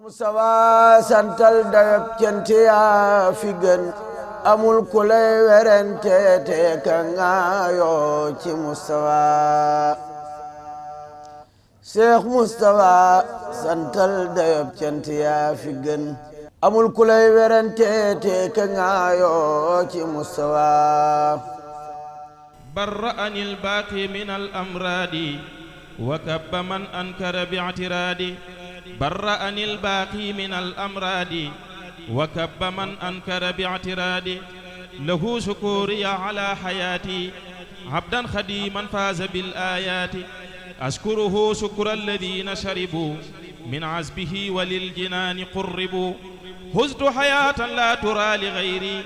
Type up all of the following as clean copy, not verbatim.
Mustafa santal dayab cant yaa fi gën amul ku lay werante te ka ngaayoo ci Mustafa Seex Mustafa santal dayab cant yaa fi gën amul ku lay werante te ka ngaayoo ci Mustafa برأني الباقي من الأمراض وكب من أنكر باعترادي برأني الباقي من الأمراض وكب من أنكر باعترادي له شكوري على حياتي عبدا خديما فاز بالآيات أشكره شكر الذين شربوا من عزبه وللجنان قربوا هزت حياة لا ترى لغيري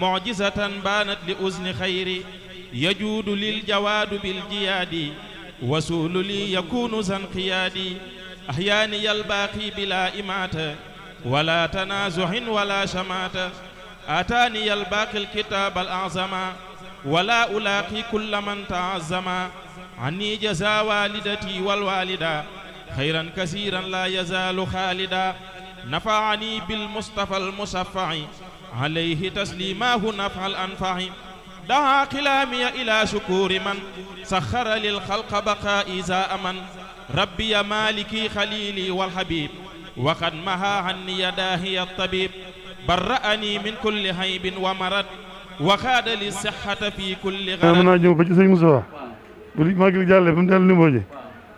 معجزة بانت لأذن خيري يجود للجواد بالجياد وسول لي يكون زن قيادي أحياني الباقي بلا إماتة ولا تنازح ولا شماتة آتاني الباقي الكتاب الأعظم ولا ألاقي كل من تعظم عني جزا والدتي والوالدة خيرا كثيرا لا يزال خالدا نفعني بالمصطفى المشفع عليه تسليماه نفع الأنفع دعا كلامي إلى شكور من سخر للخلق بقائي زاء من ربي مالكي خليلي والحبيب وقد مها عني داهي الطبيب برأني من كل عيب ومرض وخاد للصحة في كل غرض mën naa ñëw ba ci sëñ Moussa bu màggal jàllee ba mu dellu Nimbo ji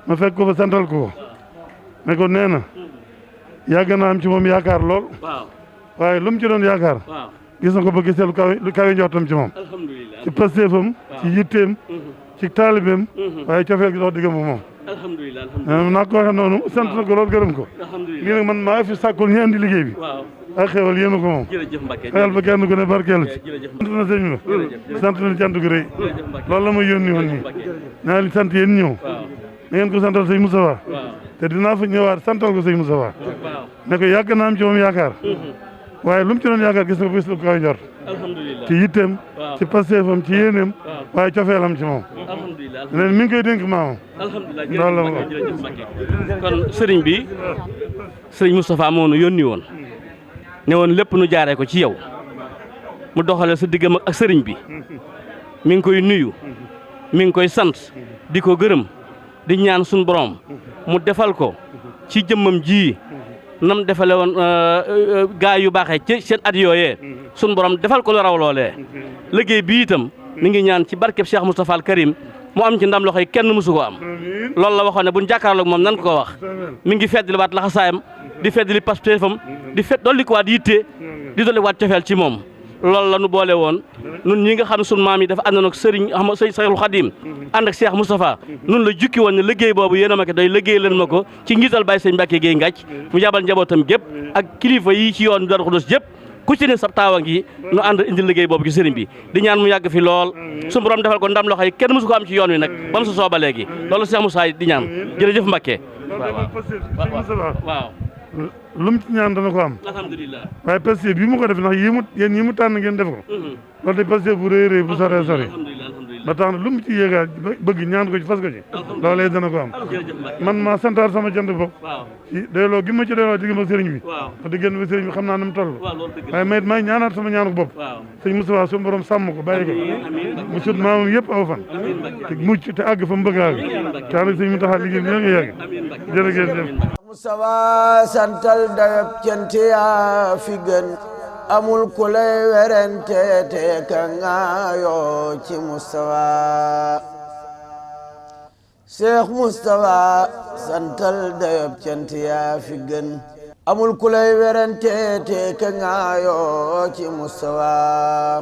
ma fekk ko fa santal ko ne ko nee na yàgg naa am ci moom yaakaar lool waaye lu mu ci doon yaakaar gis na ko ba gisee lu kawe njortam ci moom ci pastéefam ci yitteem ci taalibeem waaye cofeel gi dox diggam moom naa ko waxee noonu sant na ko lool gërëm ko lii nag man maa fi sàkkul ñu andi liggéey bi ak xewal yéen a ko moom xewal ba kenn ku ne barkeelu ci sant na sëñ bi sant na cant gu rëy loolu la ma yónni woon nii naa li sant yéen ñëw na ngeen ko santal sëñ Moustapha te dinaa fa ñëwaat santal ko sëñ Moustapha ne ko yàgg naa am ci moom yaakaar waaye lu mu ci doon yaakaar gis na ko gis lu kaw njort ci yitteem ci pastéefam ci yéeneem waaye cofeelam ci moom leen mi ngi koy dénk maamam loolu la ma kon sëriñ bi sëriñ Moustapha moo nu yónni woon ne woon lépp nu jaaree ko ci yow mu doxale sa diggam ak sëriñ bi mi ngi koy nuyu mi ngi koy sant di ko gërëm di ñaan suñu borom mu defal ko ci jëmmam ji nam defale woon gaa yu baaxee ci seen at yooyee suñu borom defal ko lu raw loolee liggéey bi itam mi ngi ñaan ci barkeb Cheikh Moustapha al Karim mu am ci ndam loxo yi kenn mësu ko am loolu la waxoon ne buñ jàkkaarloog moom nan ko wax mi ngi feddali waat laxasaayam di feddali pastéefam di dolli ko waat yitte di dolli waat cofeel ci moom loolu la nu boole woon nun ñi nga xam ne sunu maam yi dafa àndoon ak Sëriñ Xadim ànd ak Cheikh Moustapha nun la jukki woon ne liggéey boobu yéen a ma ko doy liggéey leen ma ko ci njiital Baye Sëñ Mbàkke Géey Ngàcc mu jabal njabootam gépp ak kilifa yi ci yoon Daaru Xudoos yëpp ku ci ne sa taawa ngi nu ànd indi liggéey boobu ci sëriñ bi di ñaan mu yàgg fi lool suñu borom defal ko ndam loxo yi kenn mësu ko am ci yoon wi nag ba mu sa sooba léegi loolu Cheikh Moussa di ñaan jërëjëf Mbàkke waaw lu mu ci ñaan dana ko am alhamdulilah waaye pastéef bi mu ko def ndax yéen yi mu tànn ngeen def ko loolu de pastéef bu rëy rëy bu sore sore ba tax na lu mu ci yéegaat bëgg ñaan ko ci fas ko ci loolee dana ko am man maa santaar sama jant bopp doyloo gi ma ci doyloo digg ma sëriñ bi wax dëgg ma sëriñ bi xam naa ne mu toll waaye mayit may ñaanaat sama ñaanu bopp sëñ Moustapha suñu borom sàmm ko bàyyi ko mu sut maamam yëpp aw fan te mucc te àgg fa mu bëgg a àgg te ànd ak sëñ mu taxaa liggéey bi nga yàgg jërëjëf Mustafa santal dayab cant yaa fi gën amul ku lay werante te ka ngaayoo ci Mustafa Seex Mustafa santal dayab cant yaa fi gën amul ku lay werante te ka ngaayoo ci Mustafa